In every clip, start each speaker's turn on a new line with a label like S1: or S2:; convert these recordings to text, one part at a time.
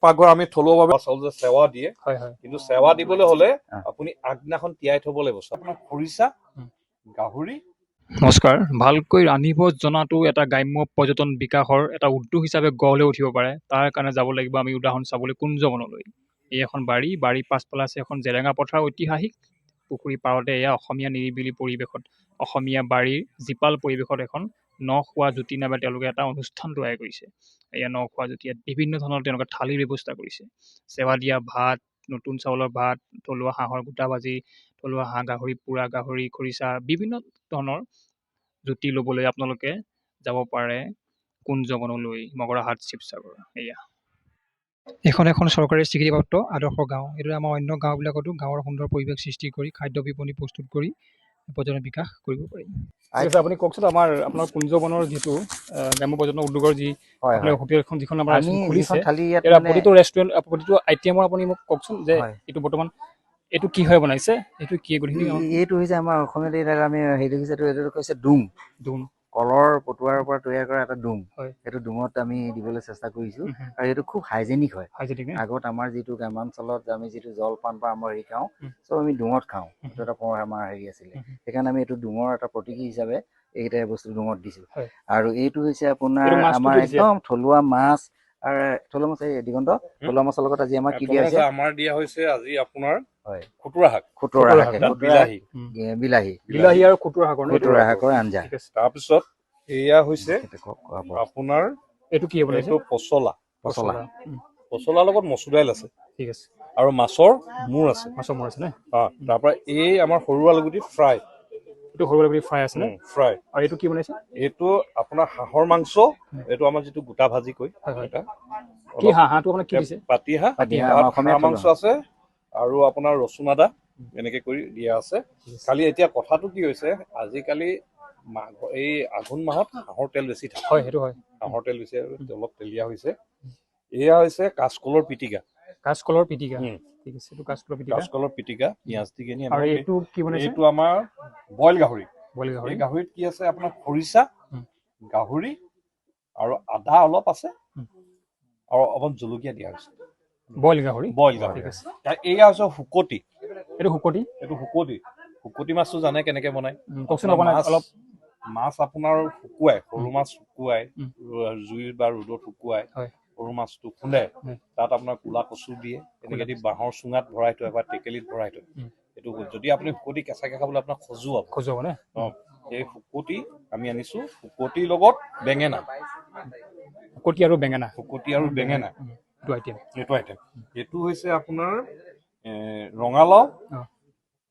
S1: পাকঘৰ আমি থলুৱাভাৱে আচলতে চেৱা দিয়ে।
S2: হয় হয়
S1: কিন্তু চেৱা দিবলৈ হলে
S3: অ।
S1: আপুনি আগদিনাখন তিয়াই থব লাগিব। আপোনাৰ খৰিচা,
S2: উম।
S1: গাহৰি।
S2: নমস্কাৰ। ভালকৈ ৰান্ধিব জনাটো এটা গ্ৰাম্য পৰ্যটন বিকাশৰ এটা উদ্যোগ হিচাপে গঢ় লৈ উঠিব পাৰে। তাৰ কাৰণে যাব লাগিব আমি উদাহৰণ চাবলৈ কুঞ্জবনলৈ। এই এখন বাৰী, বাৰীৰ পাছফালে আছে এখন জেৰেঙা পথাৰ, ঐতিহাসিক পুখুৰী পাৰতে। এয়া অসমীয়া নিৰিবিলি পৰিৱেশত, অসমীয়া বাৰীৰ জীপাল পৰিৱেশত এখন ন খোৱা জুতি নামে তেওঁলোকে এটা অনুষ্ঠান তৈয়াৰ কৰিছে। এয়া ন খোৱা জুতি। ইয়াত বিভিন্ন ধৰণৰ তেওঁলোকে থালিৰ ব্যৱস্থা কৰিছে। চেৱা দিয়া ভাত, নতুন চাউলৰ ভাত, থলুৱা হাঁহৰ গোটা ভাজি, থলুৱা হাঁহ, গাহৰি পোৰা, গাহৰি খৰিচা, বিভিন্ন ধৰণৰ জুতি ল'বলৈ আপোনালোকে যাব পাৰে কুঞ্জবনলৈ, মগৰাহাট, শিৱসাগৰ। এয়া এইখন এখন চৰকাৰী স্বীকৃতিপ্ৰাপ্ত আদৰ্শ গাঁও। এইদৰে আমাৰ অন্য গাঁওবিলাকতো গাঁৱৰ সুন্দৰ পৰিৱেশ সৃষ্টি কৰি, খাদ্য বিপণী প্ৰস্তুত কৰি পৰ্যটন বিকাশ কৰিব পাৰি। ঠিক আছে, আপুনি কওকচোন আমাৰ আপোনাৰ কুঞ্জবনৰ যিটো গ্ৰাম্য পৰ্যটন উদ্যোগৰ যি আপোনাৰ হোটেলখন, যিখন আমাৰ
S3: আমি
S2: খুলিছে,
S3: যিখন থালি ইয়াত
S2: ইয়াৰ
S3: মানে
S2: প্ৰতিটো ৰেষ্টুৰেণ্ট, প্ৰতিটো আইটেমৰ আপুনি মোক কওকচোন যে এইটো বৰ্তমান এইটো কি হয় বনাইছে, এইটো কি, গোটেইখিনি।
S3: এইটো হৈছে আমাৰ অসমীয়াত এইবিলাক আমি হেৰি হৈছে, এইটো এইটো কৈছে ডুম।
S2: ডুম।
S3: কলৰ পটুৱাৰ পৰা তৈয়াৰ কৰা এটা ডুম। সেইটো ডুমত আমি দিবলৈ চেষ্টা কৰিছো আৰু এইটো খুব হাইজেনিক হয়।
S2: হাইজেনিক নে?
S3: আগত আমাৰ যিটো গ্ৰামাঞ্চলত আমি যিটো জলপান বা আমাৰ হেৰি খাওঁ, চব আমি ডুঙত খাওঁ। সেইটো এটা আমাৰ হেৰি আছিলে। সেইকাৰণে আমি এইটো ডুঙৰ এটা প্ৰতীকী হিচাপে এইকেইটা বস্তু ডুঙত দিছো। আৰু এইটো হৈছে আপোনাৰ
S2: এইটো মাছটো
S3: আমাৰ
S2: কি দিছে?
S3: একদম থলুৱা মাছ আৰু থলুৱা মাছ, এই দিগন্ত, থলুৱা মাছৰ লগত আজি আমাৰ কি দিয়া হৈছে?
S1: আমাৰ দিয়া হৈছে আজি আপোনাৰ খুতুৰা শাক।
S3: খুতৰা
S2: খুতৰা
S3: শাক,
S2: শাক,
S1: তাত
S3: খুতৰা
S1: বিলাহী।
S3: বিলাহী।
S2: বিলাহী আৰু খুতুৰা শাকৰ ন এইটো?
S3: খুতৰা শাকৰ আঞ্জা।
S2: ঠিক আছে।
S1: তাৰপিছত এয়া হৈছে
S3: সেইটো কওক, কওক।
S1: আপোনাৰ
S2: এইটো কি বনাইছে?
S1: এইটো পচলা।
S3: পচলা।
S1: পচলাৰ লগত মচুৰ দাইল আছে।
S2: ঠিক আছে।
S1: আৰু মাছৰ মূৰ আছে।
S2: মাছৰ মূৰ আছে নে?
S1: অ, তাৰপৰা এই আমাৰ সৰু আলুগুটি ফ্ৰাই।
S2: এইটো সৰু আলুগুটি ফ্ৰাই আছে নে?
S1: ফ্ৰাই।
S2: আৰু এইটো কি বনাইছে?
S1: এইটো আপোনাৰ হাঁহৰ মাংস, এইটো আমাৰ যিটো গোটা ভাজি কৈ
S2: হয় হয়
S1: এটা
S2: কি হাঁহ, হাঁহটো আপোনাৰ কি দিছে?
S1: পাতি হাঁহ।
S3: পাতি হাঁহ,
S1: তাত
S3: আমাৰ অসমীয়া
S1: হাঁহ মাংস
S3: থলুৱা।
S1: আছে আৰু আপোনাৰ ৰচুন, আদা এনেকে কৰি দিয়া আছে।
S2: ঠিক আছে।
S1: খালি এতিয়া কথাটো কি হৈছে, আজিকালি মাঘ এই আঘোণ মাহত হাঁহৰ তেল বেছি থাকে।
S2: হয়, সেইটো হয়।
S1: হাঁহৰ তেল বেছি আৰু অলপ তেলীয়া হৈছে। এয়া হৈছে কাচকলৰ পিটিকা।
S2: কাচকলৰ পিটিকা। ঠিক আছে, এইটো কাচকলৰ পিটিকা।
S1: কাচকলৰ পিটিকা পিঁয়াজ দি কিনি
S2: আৰু
S1: এনেকে।
S2: এইটো কি বনাইছে?
S1: এইটো আমাৰ বইল গাহৰি।
S2: বইল গাহৰি।
S1: এই গাহৰিত কি আছে? আপোনাৰ খৰিচা, গাহৰি আৰু আদা অলপ আছে আৰু অলপ জলকীয়া দিয়া হৈছে।
S2: বইল গাহৰি।
S1: বইল গাহৰি।
S2: ঠিক আছে।
S1: এয়া হৈছে শুকতি।
S2: এইটো শুকতি।
S1: এইটো শুকতি। শুকতি মাছটো জানে কেনেকে বনায়?
S2: কওকচোন আপোনাৰ
S1: মাছ
S2: অলপ।
S1: মাছ আপোনাৰ শুকুৱাই, সৰু মাছ শুকুৱাই, জুই বা ৰ'দত শুকুৱাই সৰু মাছটো খুন্দে। তাত আপোনাৰ ক'লা কচু দিয়ে, এনেকে দি বাঁহৰ চুঙাত ভৰাই থয় বা টেকেলিত ভৰাই থয়। এইটো যদি আপুনি শুকতি কেঁচাকে খাবলৈ আপোনাক খজুৱাব।
S2: খজুৱাব নে?
S1: অ, এই শুকতি আমি আনিছো, শুকতিৰ লগত বেঙেনা।
S2: শুকতি আৰু বেঙেনা।
S1: শুকতি আৰু বেঙেনা।
S2: এইটো আইটেম।
S1: এইটো আইটেম। এইটো হৈছে আপোনাৰ ৰঙালাও,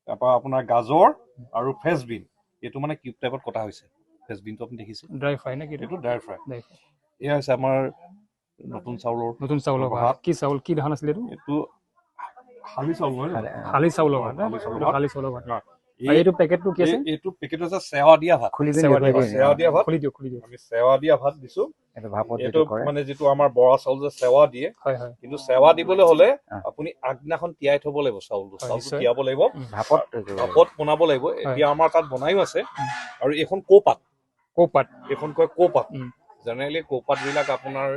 S1: তাৰপৰা আপোনাৰ গাজৰ আৰু ফ্ৰেঞ্চ বিন। এইটো মানে কিউব টাইপত কটা হৈছে। ফ্ৰেঞ্চ বিনটো আপুনি দেখিছে?
S2: ড্ৰাই ফ্ৰাই নে কি এইটো?
S1: এইটো ড্ৰাই ফ্ৰাই।
S2: Dry fry.
S1: এয়া হৈছে আমাৰ নতুন চাউলৰ
S2: নতুন চাউলৰ ভাত।
S1: ভাত।
S2: কি চাউল, কি ধান আছিলে এইটো?
S1: এইটো শালি চাউল নহয় জানো?
S2: শালি চাউলৰ ভাত।
S1: শালি চাউলৰ
S2: এইটো
S1: ভাত।
S2: শালি চাউলৰ ভাত। আৰু এইটো পেকেটটো কি আছে?
S1: এইটো পেকেট হৈছে চেৱা দিয়া ভাত।
S3: খুলি পিনি
S2: চেৱা
S3: দেখুৱাই
S2: দিয়া
S3: দিয়ে।
S1: চেৱা দিয়া ভাত।
S2: খুলি দিয়ক, খুলি দিয়ক।
S1: আমি চেৱা দিয়া ভাত দিছো।
S3: এইটো ভাপত
S1: এইটো
S3: যিটো কৰে।
S1: মানে যিটো আমাৰ বৰা চাউল যে চেৱা দিয়ে,
S2: হয় হয়
S1: কিন্তু চেৱা দিবলৈ হলে আপুনি আগদিনাখন তিয়াই থব লাগিব চাউলটো। চাউলটো তিয়াব লাগিব।
S3: ভাপত তৈয়াৰ কৰিব লাগিব।
S1: ভাপত বনাব লাগিব। এতিয়া আমাৰ তাত বনাইও আছে। আৰু এইখন কৌপাত।
S2: কৌপাত।
S1: এইখন কয় কৌপাত। জেনেৰেলি কৌপাত বিলাক আপোনাৰ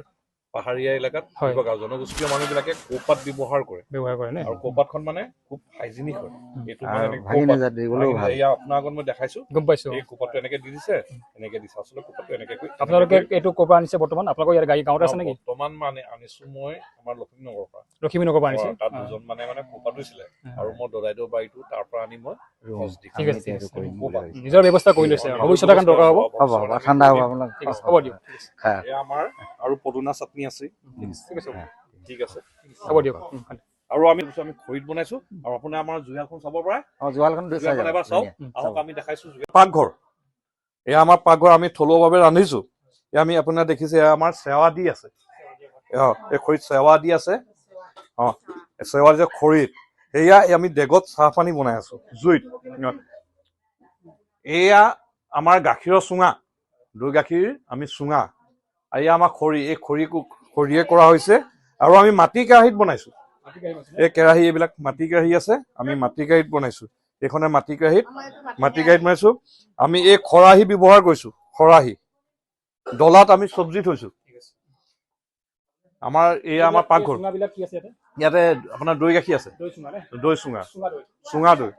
S1: পাহাৰীয়া এলেকাত কিবা গাঁও জনগোষ্ঠীয় মানুহবিলাকে কৌপাত ব্যৱহাৰ কৰে।
S2: ব্যৱহাৰ কৰে নে?
S1: আৰু কৌপাতখন মানে খুব হাইজেনিক হয়। এইটো মানে
S3: আৰু
S1: এনেকে
S3: ভাগি
S1: কৌপাত
S3: নাযায়, দিবলৈও
S1: ভাগি
S3: ভাল।
S1: নাযায়। এয়া আপোনাৰ আগত মই দেখাইছো।
S2: গম পাইছো।
S1: এই কৌপাতটো এনেকে দি দিছে, এনেকে দিছে। আচলতে কৌপাতটো এনেকে কৰি
S2: আপোনালোকে
S1: এনেকে
S2: এইটো ক'ৰ পৰা আনিছে বৰ্তমান? আপোনালোকৰ ইয়াত গাড়ী গাঁৱত আছে নেকি?
S1: বৰ্তমান মানে আনিছো মই আমাৰ লখিমনগৰৰ পৰা।
S2: লখিমী নগৰৰ পৰা আনিছে?
S1: অ, তাত দুজন মানে মানে কৌপাত ৰুইছিলে আৰু মই দদাইদেউৰ বাৰীটো তাৰ পৰা আনি মই
S3: ৰুম।
S1: সজ দিছো।
S2: ঠিক
S3: আমি
S2: আছে,
S3: এতিয়া
S2: ঠিক
S3: এইটো
S2: আছে।
S3: কৰিম বুলি ভাবিছো।
S2: নিজৰ ব্যৱস্থা কৰি লৈছে আৰু ভৱিষ্যতৰ কাৰণে দৰকাৰ হ'ব।
S3: হ'ব হ'ব, ঠাণ্ডা হ'ব আপোনাক।
S2: ঠিক আছে, হ'ব দিয়ক। ঠিক আছে।
S3: হয়।
S1: এয়া আমাৰ আৰু পদুনা চাটনি আছে।
S2: ঠিক আছে।
S1: ঠিক আছে।
S2: হ'ব দিয়ক।
S1: আৰু আমি খৰিত বনাইছো আৰু আপোনাৰ আমাৰ জুইশালখন চাব পাৰে।
S3: অ, জুহালখন চাই
S1: জুইশালখন
S3: যাব।
S1: এবাৰ চাওক।
S3: ধুনীয়া।
S1: আহক, আমি দেখাইছো জুই। পাকঘৰ, এয়া আমাৰ পাকঘৰ। আমি থলুৱাভাৱে ৰান্ধিছো। এয়া আমি আপোনাৰ দেখিছে, এয়া আমাৰ চেৱা দি আছে। অ, এই খৰিত চেৱা দি আছে। অ, চেৱা দিছে খৰিত। সেয়া আমি ডেগত চাহ পানী বনাই আছো জুইত। অ। এয়া আমাৰ গাখীৰৰ চুঙা, দৈ গাখীৰ আমি চুঙা। আৰু এয়া আমাৰ খৰি, এই খৰি খৰিয়ে কৰা হৈছে। আৰু আমি মাটি কেৰাহীত বনাইছো। এই কেৰাহী, এইবিলাক মাটি কেৰাহী আছে, আমি মাটি কেৰাহীত বনাইছো। এইখনে মাটি কেৰাহীত বনাইছো। আমি এই খৰাহী ব্যৱহাৰ কৰিছো, খৰাহী। ডলাত আমি চব্জি থৈছো। আমাৰ এয়া আমাৰ পাকঘৰ।
S2: চুঙাবিলাক কি আছে ইয়াতে?
S1: ইয়াতে আপোনাৰ দৈ গাখীৰ আছে।
S2: দৈ চুঙা নে?
S1: দৈ চুঙা।
S2: চুঙা দৈ।
S1: চুঙা দৈ।